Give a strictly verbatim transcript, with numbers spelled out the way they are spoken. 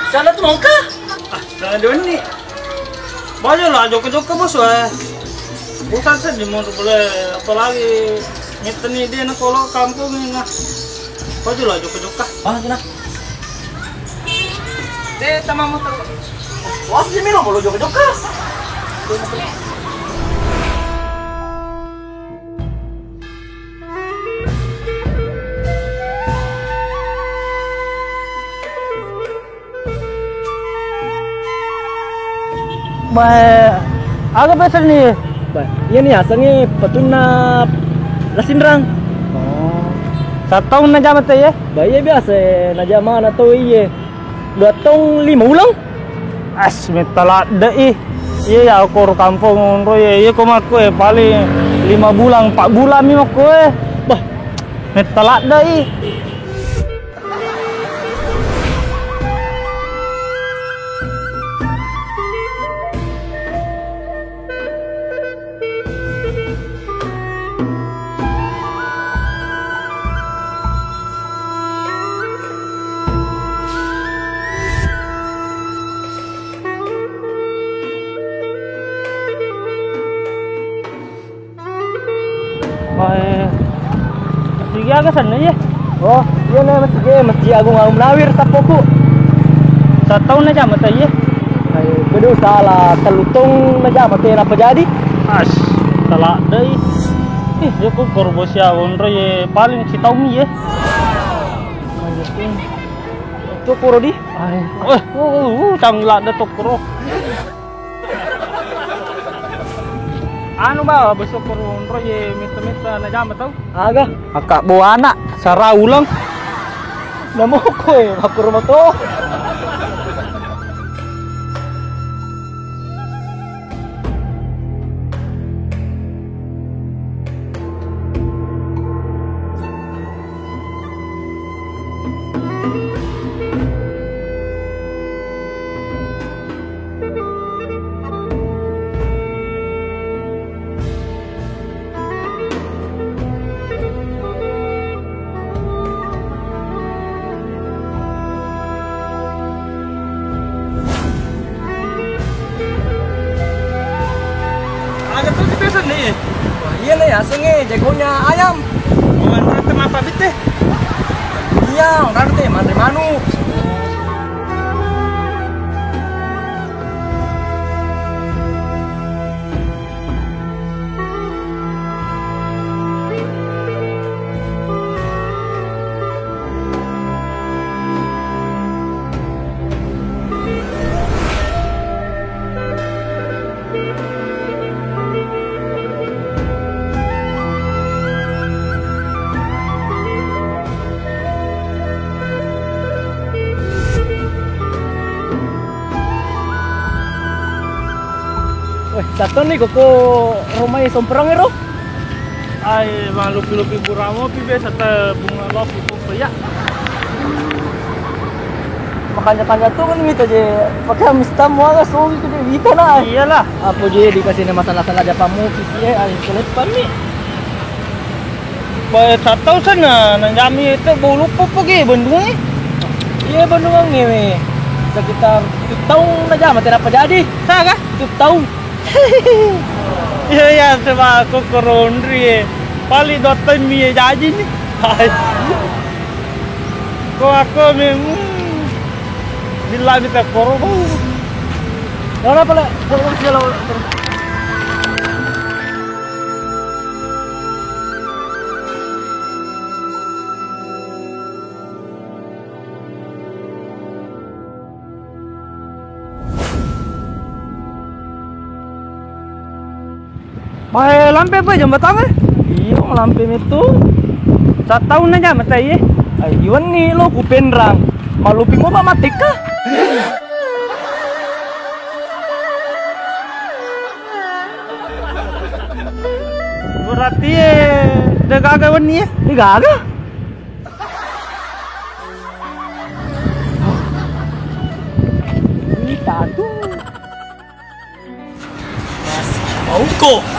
Sana tu mongka? Ah, sana dia ni. Bajo lah jokka-jokka bos, eh. Bosan seddi monro pole, apalagi mitteni de' na kolo kampung ni na. Bajo lah jokka-jokka. Ah, kena. De' tama motor. Bos, dia minum mulu jokka-jokka. Bae, aga pesenni? Bae, iya ni asengnge petunna Lasinrang. Oh. Sataung najama te iye? Bae, iya biasa najama na tau iye. Dua taung lima uleng. As, metta ladde i. Iya, ya, koro kampong onro, iya, iya, ko makko, eh, paling lima bulan, empat bulan mi makko, eh. Bah, metta ladde i. Mae, masigi aga senna iye? Oh, iya na masigi, Masjid Agung Al Munawir sappoku. Sataung najama ta iye? Ayo, kedo salah tellu taung najama te nappa jadi. As, tala dei. Ih, iya ku korbo sia onro iye paling sitaung iye. Ayo, tu koro di. Ai, oh, uh, uh, uh, tang ladde tokkoro. Anu ba, besok koro onro iye metta-metta najama tau. Aga? Akka bo anak, sara uleng. Namoko e, makkoro mato. Aga tu biasa ni? Wah, iya ni, asengnge jagonya ayam. Oh, anre te mappabitte? Iya, anre te manre manuk. Weh, tattonni koko romai somperang ero? Ai, malupi-lupi buramo pi biasa te bunga lopi pokok ya. Makanya-kanya tu kan mita je, pakai mistam waga sogi ke wita na. Iyalah. Apa je dikasih ni masalah-salah dia pamu kisi ai keleppan ni. Bae tattau sana, najami itu bau lupa pergi bendungan ni. Iya, bendungan ni, weh. Sekitar tujuh tahun najama, tidak apa jadi. Saga? Tujuh tahun. Iya, iya, sebab aku korondri, eh. Paling dua tahun mi jaji ni. Hai. Ko aku memang bila kita koro bau. Ora pala, ora sila. Mae lampe apa jambatang e? Iyo, lampe metu. Sataung na jama tai e. Ai, iwenni lo ku Penrang. Malupi mo ba matekka. Berarti e, de gaga wenni e? De gaga. Ini tatu. Mauko.